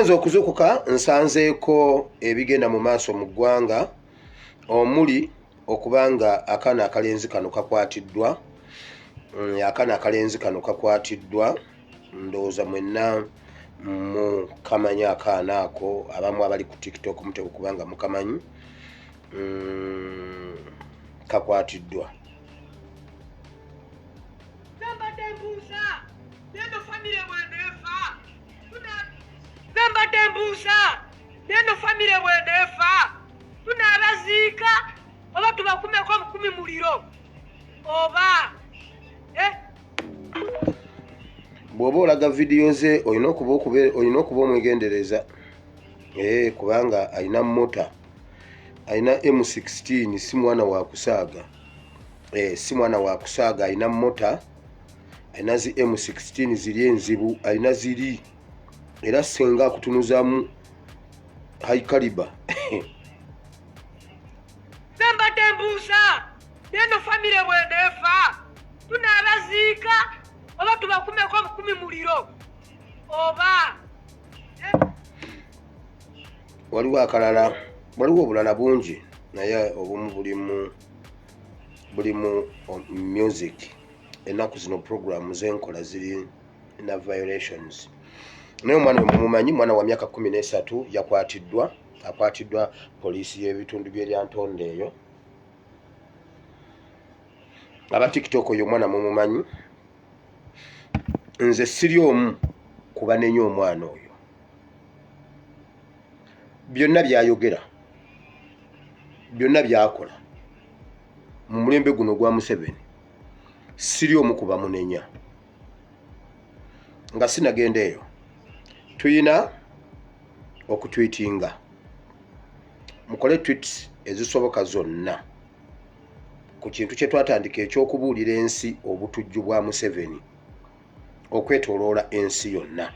Nze okuzuukuka nsanzeeko ebigenda mu maaso mu ggwanga omuli okuba nga akaana akalenzi kano kakwatiddwa, akaana akalenzi kano kakwatiddwa, ndowooza mwenna mukamanyi akaana ako, abamu abali ku TikTok muteekwa okuba nga mukamanyi, kakwatiddwa. Nze mbadde mbuuza, neno famire bw'eneefa, nze mbadde mbuuza, neno famire bw'eneefa, tunaabaziika oba tubakumeko obukumi muliro oba eh? Bw'oba olaga vidiyo ze olina okuba olina okuba omwegendereza, kubanga alina mota, alina M16, si mwana wa kusaaga. Si mwana wa kusaaga, alina mota, alina zi M16 ziri enzibu, alina ziri era senga akutunuzamu high caliber. Nze mbadde mbuuza, neno famire bw'eneefa, tunaabaziika oba tubakumeko obukumi muliro oba Waliwo akalala, waliwo obulala bungi naye obumu bulimu music. Ennaku zino program zenkola ziri na violations. Naye omwana oyo mumumanyi, mwana wa myaka 13, yakwatiddwa, akwatiddwa poliisi y'ebitundu by'e Lyantonde eyo. Aba TikTok oyo omwana mumumanyi. Nze siri omu ku banenya omwana oyo. Byonna by'ayogera, byonna by'akola mu mulembe guno ogwa Museveni, siri omu ku bamunenya. Nga sinagenda eyo, tuyina okutwitinga, mukole tweets ezisoboka zonna ku kintu kye twatandika eky'okubuulira ensi obutujju bwa Museveni okwetooloola ensi yonna,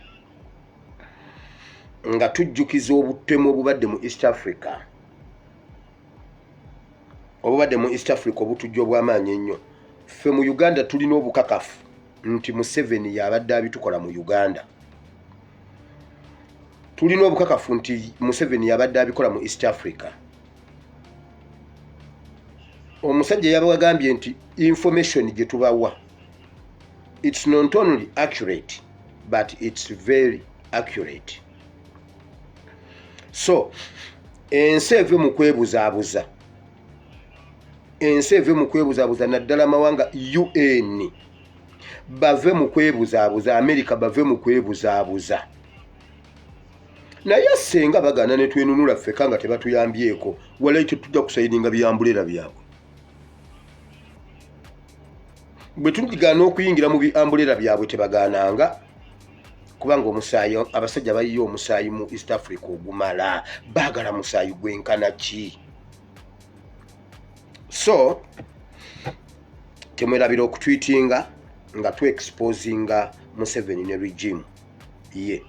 nga tujjukiza obutemu obubadde mu East Africa, obubadde mu East Africa, obutujju obw'amaanyi ennyo. Ffe mu Uganda tulina obukakafu nti Museveni y'abadde abitukola mu Uganda. Tulina obukakafu nti Museveni y'abadde abikola mu East Africa. Omusajja yabagambye nti information gye tubawa, it's not only accurate but it's very accurate. So ensi eve mu kwebuzaabuza, ensi eve mu kwebuzaabuza, naddala amawanga UN bave mu kwebuzaabuza, America bave mu kwebuzaabuza. Naye senga bagaana ne twenunula ffeka nga tebatuyambyeko, walayi tetujja kusayininga byambulera byabwe. Bwe tugaana okuyingira mu biambulera byabwe, tebagaananga, kubanga omusaayi, abasajja bayiye omusaayi mu East Africa ogumala, baagala musaayi gwenkana ki? So temwerabira okutwitinga nga tuexposinga Museveni ne regime ye,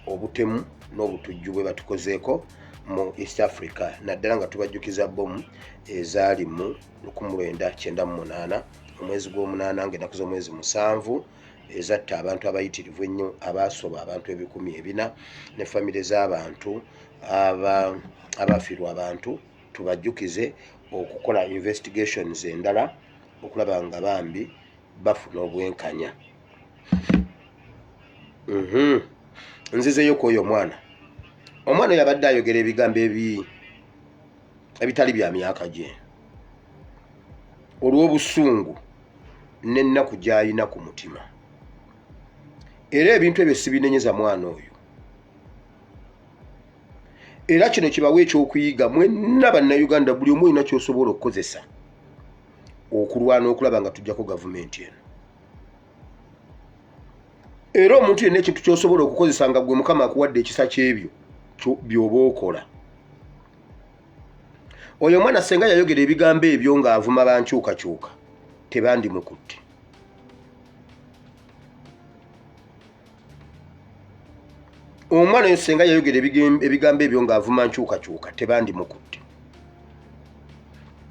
obutemu n'obutujju bwe batukozeeko mu East Africa, naddala nga tubajjukiza bomu ezaali mu 1998, omwezi gw'omunaana ng'ennaku z'omwezi 7, ezatta abantu abayitirivu ennyo, abaasoba abantu 400,000 ne famire z'abantu abafiirwa abantu. Tubajjukize okukola investigations endala okulaba nga bambi bafuna obwenkanya. Nzizeyo ku oyo omwana. Omwana oyo abadde ayogera ebigambo ebitali bya myaka gye olw'obusungu n'ennaku gy'alina ku mutima, era ebintu ebyo sibinenyeza mwana oyo. Era kino kibawe ekyokuyiga mwenna Bannayuganda, buli omu olina ky'osobola okukozesa okulwana okulaba nga tujjako gavumenti eno. Era omuntu yenna ekintu ky'osobola okukozesa nga gwe Mukama akuwadde ekisa ky'ebyo by'oba okola. Oyo omwana senga yayogera ebigambo ebyo ng'avuma bankyukakyuka, tebandimukutte. Omwana oyo senga yayogera ebigambo ebyo ng'avuma nkyukakyuka, tebandimukutte,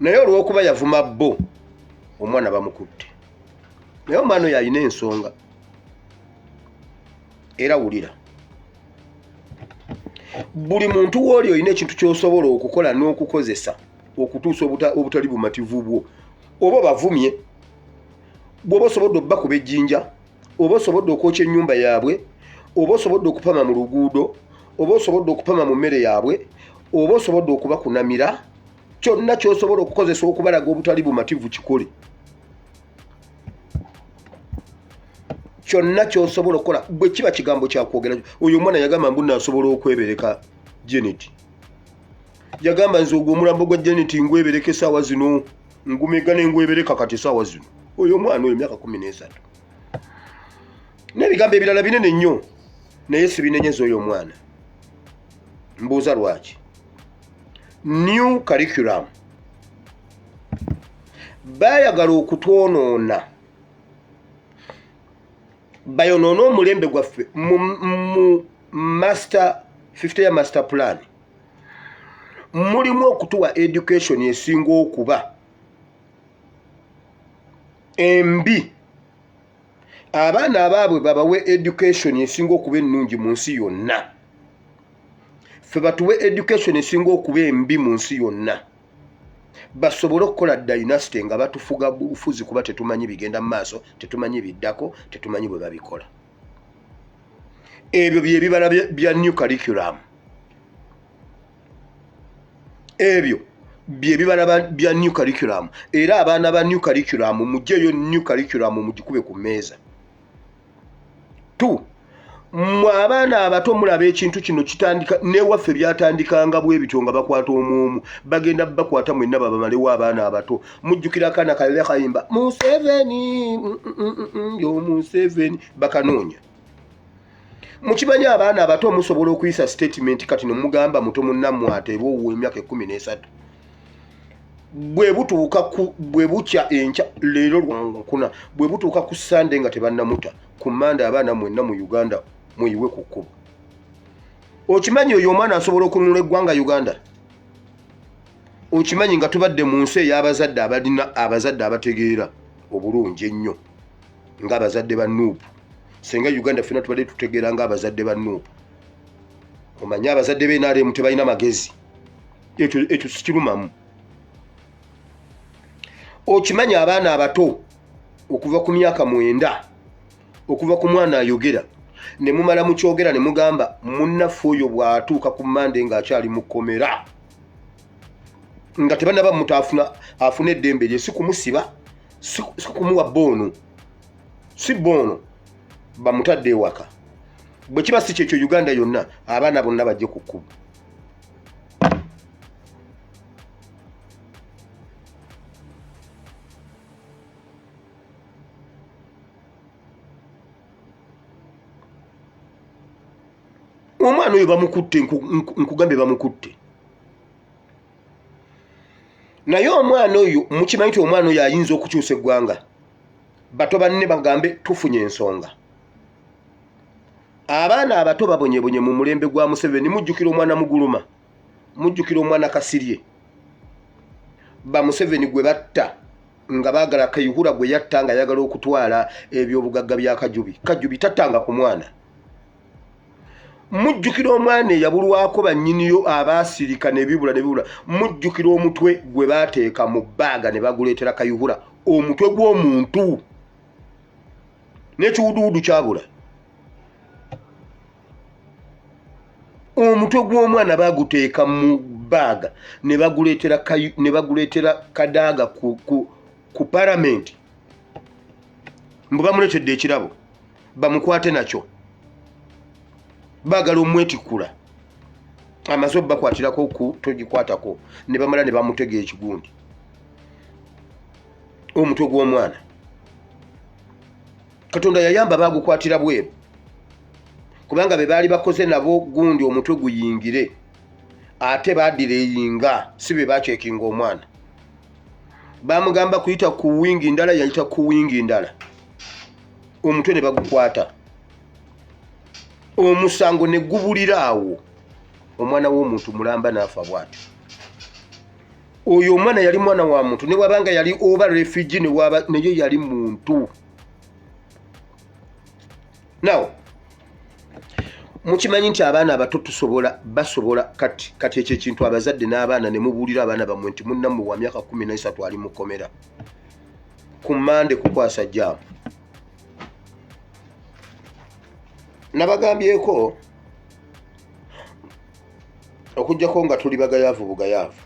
naye olw'okuba yavuma bo, omwana bamukutte. Naye omwana oyo alina ensonga, era wulira. Buli muntu wooli olina ekintu ky'osobola okukola n'okukozesa okutuusa obutali bumativu bwo. Oba obavumye, bw'oba osobodde obbakuba ejjinja, oba osobodde okwokya ennyumba yaabwe, oba osobodde okupama mu luguudo, oba osobodde okupama mu mmere yaabwe, oba osobodde okubakunamira, kyonna ky'osobola okukozesa okubalaga obutali bumativu kikole. Kyonna ky'osobola okukola bwe kiba kigambo kya kwogera. Oyo omwana yagamba mbu naasobola okwebereka Janet. Yagamba nze ogwo omulambo gwa Janet ngwebereka essaawa zino, ngumega ne ngwebereka kati essaawa zino. Oyo omwana oyo myaka 13. N'ebigambo ebirala binene nnyo, naye sibinenyeza oyo omwana. Mbuuza lwaki? New curriculum. Baayagala okutwonoona, bayonoone omulembe gwaffe mu master 50 ya master plan. Mulimu okutuwa education esinga okuba embi. Abaana abaabwe babawe education esinga okuba ennungi mu nsi yonna. Ffe batuwe education esinga okuba embi mu nsi yonna. Basobole okukola dynasty nga batufuga bufuzi, kuba tetumanyi bigenda mu maaso, tetumanyi biddako, tetumanyi bwe babikola. Ebyo bye bibala bya new curriculum. Ebyo bye bibala bya new curriculum. Era abaana ba new curriculum mugyeyo new curriculum mugikube ku mmeeza. 2 Mmwe abaana abato mulaba ekintu kino kitandika n'ewaffe byatandikanga bwe bityo nga bakwata omu omu, bagenda bakwata mwenna babamalewo abaana abato. Mujjukira akaana kalala kayimba Museveni yo Museveni, bakanoonya. Mukimanyi abaana abato musobola okuyisa statement kati ne mugamba muto munnammwe ateebe ow'emyaka 13. Bwe butuuka ku bwe bukya enkya leero lwakuna, bwe butuuka ku Sande nga tebannamuta, ku Mande abaana mwenna mu Uganda muyiwe ku kkubo. Okimanyi oyo omwana asobola okununula eggwanga Uganda? Okimanyi nga tubadde mu nsi ey'abazadde abalina abazadde abategeera obulungi ennyo ng'abazadde ba Nuupu. Singa Uganda ffenna tubadde tutegeera ng'abazadde ba Nuupu. Omanyi abazadde ba NRM tebalina magezi. Ekyo sikirumamu. Okimanyi abaana abato okuva ku myaka 9, okuva ku mwana ayogera, ne mumala mukyogera ne mugamba munnaffe oyo bw'atuuka ku Mmande ng'akyali mu kkomera nga tebannaba muta afuna eddembe lye, si kumusiba, si kumuwa boono, si boono bamutadde ewaka. Bwe kiba si kyekyo Uganda yonna abaana bonna bajje ku kkubo. Omwana oyo bamukutte, nkugambye bamukutte. Naye omwana oyo mukimanyi nti omwana oyo ayinza okukyusa eggwanga. Bato banne bagambe tufunye ensonga. Abaana abato babonyebonye mu mulembe gwa Museveni. Mujjukira omwana Muguluma, mujjukira omwana Kasirye ba Museveni gwe batta nga baagala Kayihura gwe yatta nga ayagala okutwala ebyobugagga bya Kajubi. Kajubi tattanga ku mwana. Mujjukira omwana eyabulwako bannyiniyo abaasirika ne bibula ne bibula. Mujjukira omutwe gwe baateeka mu bbaaga ne baguleetera Kayihura, omutwe gw'omuntu n'ekiwuduwudu kyabula. Omutwe gw'omwana baaguteeka mu bbaaga ne baguleetera Kadaga ku palamenti, mbu bamuleetedde ekirabo bamukwate nakyo, baagala omwetikkula amaze obakwatirako ku togikwatako, ne bamala ne bamutega ekigundi omutwe gw'omwana. Katonda yayamba baagukwatira bweru, kubanga be baali bakoze nabo gundi omutwe guyingire, ate baadireeyinga, si be baacekinga omwana. Baamugamba kuyita ku wingi ndala, yayita ku wingi ndala, omutwe ne bagukwata, omusango ne gubulira awo. Omwana w'omuntu mulamba n'afa bw'atyo. Oyo omwana yali mwana wa muntu, ne bw'abanga yali oba refugee, ne bw'aba naye yali muntu. Now Mukimanyi nti abaana abato tusobola basobola kati kati ekyo ekintu abazadde n'abaana ne mubuulira abaana bammwe nti munnammwe wa myaka 13 ali mukomera ku mande kukwasa jaamu. Nabagambyeko okujjako nga tuli bagayaavu bugayaavu.